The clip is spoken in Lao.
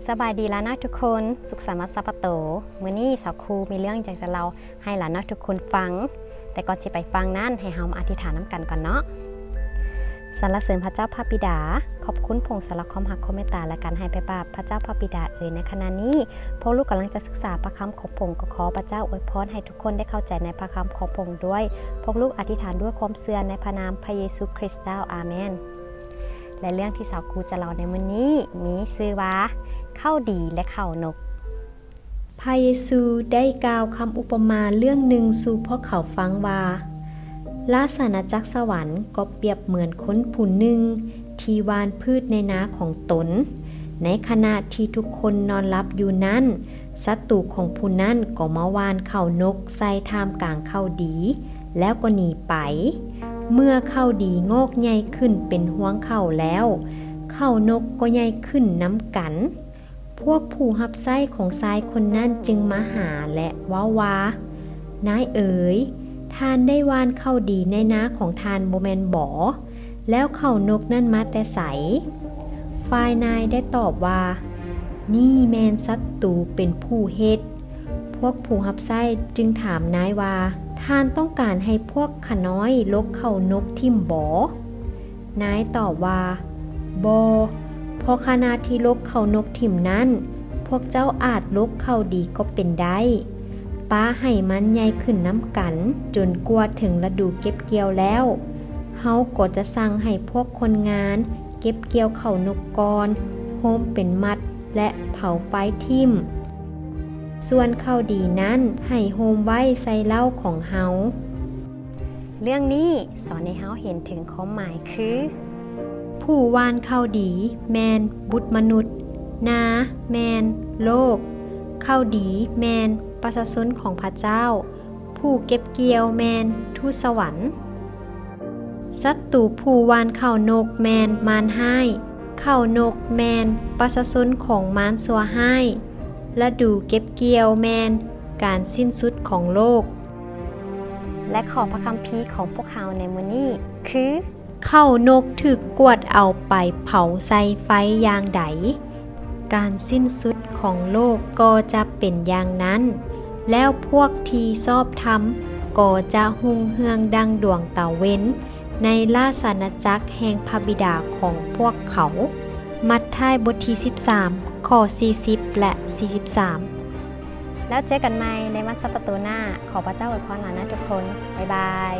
ສະບາຍດີຫຼານນ້ອຍທຸກຄົນ, ສຸກສັນວັນຊາບາໂຕ. ມື້ນີ້ສາວຄູມີເລື່ອງຢາກຈະເລົ່າໃຫ້ຫຼານນ້ອຍທຸກຄົນຟັງ, ແຕ່ກ່ອນຊິໄປຟັງນັ້ນ, ໃຫ້ເຮົາມາອະທິຖານນຳກັນກ່ອນເນາະ. ສັນລະເສີນພະເຈົ້າພະບິດາ, ຂອບຄຸນພະອົງສຳລັບຄວາມຮັກ, ຄວາມເມດຕາ ແລະ ການໃຫ້ໄພບາບ. ພະເຈົ້າພະບິດາເອີຍ, ໃນຂະນະນີ້ພວກລູກກຳລັງຈະສຶກສາພະຄຳຂອງພະອົງ, ກໍຂໍພະເຈົ້າອວຍພອນໃຫ້ທຸກຄົນໄດ້ເຂົ້າໃຈໃນພະຄຳຂອງພະອົງດ້ວຍ. ພວກລູກອະທິຖານດ້ວຍຄວາມເຊື່ອໃນພະນາມພະເຢຊູຄຣິສເຈົ້າ. ອາເມນ. ແລະ ເລື່ອງທີ່ສາວຄູຈະເລົ່າໃນມື້ນີ້ມີຊື່ວ່າ ເຂົ້າດີ ແລະ ເຂົ້ານົກ. ພະເຢຊູໄດ້ກ່າວຄຳອຸປະມາເລື່ອງໜຶ່ງສູ່ພວກເຂົາຟັງວ່າ, ລາຊະອານາຈັກສະຫວັນກໍປຽບເໝືອນຄົນຜູ້ໜຶ່ງທີ່ຫວ່ານພືດໃນນາຂອງຕົນ. ໃນຂະນະທີ່ທຸກຄົນນອນຫຼັບຢູ່ນັ້ນ, ສັດຕູຂອງຜູ້ນັ້ນກໍມາຫວ່ານເຂົ້ານົກໃສ່ທ່າມກາງເຂົ້າດີ ແລ້ວກໍໜີໄປ. ເມື່ອເຂົ້າດີງອກໃຫຍ່ຂຶ້ນເປັນຮວງເຂົ້າແລ້ວ, ເຂົ້ານົກກໍໃຫຍ່ຂຶ້ນນຳກັນ. ພວກຜູ້ຮັບໃຊ້ຂອງຊາຍຄົນນັ້ນຈຶ່ງມາຫາ ແລະ ເວົ້າວ່າ, ນາຍເອີຍ, ທ່ານໄດ້ຫວ່ານເຂົ້າດີໃນນາຂອງທ່ານບໍ່ແມ່ນບໍ? ແລ້ວເຂົ້ານົກນັ້ນມາແຕ່ໃສ? ຝ່າຍນາຍໄດ້ຕອບວ່າ, ນີ້ແມ່ນສັດຕູເປັນຜູ້ເຮັດ. ພວກຜູ້ຮັບໃຊ້ຈຶ່ງຖາມນາຍວ່າ, ທ່ານຕ້ອງການໃຫ້ພວກຂ້ານ້ອຍລົກເຂົ້ານົກຖິ້ມບໍ? ນາຍຕອບວ່າ, ບໍ່, ເພາະຂະນະທີ່ລົກເຂົ້ານົກຖິ້ມນັ້ນ, ພວກເຈົ້າອາດລົກເຂົ້າດີກໍເປັນໄດ້, ປະໃຫ້ມັນໃຫຍ່ຂຶ້ນນຳກັນ, ຈົນກວ່າເຖິງລະດູເກັບກ່ຽວແລ້ວ, ເຮົາກໍຈະສັ່ງໃຫ້ພວກຄົນງານເກັບກ່ຽວເຂົ້ານົກກ່ອນ, ໂຮມເປັນມັດ ແລະ ເຜົາໄຟຖິ້ມ. ສ່ວນເຂົ້າດີນັ້ນໃຫ້ໂຮມໄວ້ໃສ່ເລົ້າຂອງເຮົາ. ເລື່ອງນີ້ສອນໃຫ້ເຮົາເຫັນເຖິງຄວາມໝາຍຄື, ຜູ້ຫວ່ານເຂົ້າດີແມ່ນບຸດມະນຸດ, ນາແມ່ນໂລກ, ເຂົ້າດີແມ່ນປະຊາຊົນຂອງພະເຈົ້າ, ຜູ້ເກັບກ່ຽວແມ່ນທູດສະຫວັນ. ສັດຕູຜູ້ຫວ່ານເຂົ້ານົກແມ່ນມານຮ້າຍ, ເຂົ້ານົກແມ່ນປະຊາຊົນຂອງມານຊົ່ວຮ້າຍ, ລະດູເກັບກ່ຽວແມ່ນການສິ້ນສຸດຂອງໂລກ. ແລະ ຂໍ້ພະຄຳພີຂອງພວກເຮົາໃນມື້ນີ້ຄື, ເຂົ້ານົກຖືກກວດເອົາໄປເຜົາໃສ່ໄຟຢ່າງໃດ, ການສິ້ນສຸດຂອງໂລກກໍຈະເປັນຢ່າງນັ້ນ, ແລ້ວພວກທີ່ຊອບທຳກໍຈະຮຸ່ງເຮືອງດັ່ງດວງຕາເວັນໃນລາຊະອານາຈັກແຫ່ງພະບິດາຂອງພວກເຂົາ. ມັດທາຍ ບົດທີສິບສາມ ຂໍ້ສີ່ສິບ ແລະ ສີ່ສິບສາມ. ແລ້ວເຈີກັນໃໝ່ໃນວັນຊາບາໂຕໜ້າ. ຂໍພະເຈົ້າອວຍພອນຫຼານນາທຸກຄົນ. ບາຍບາຍ.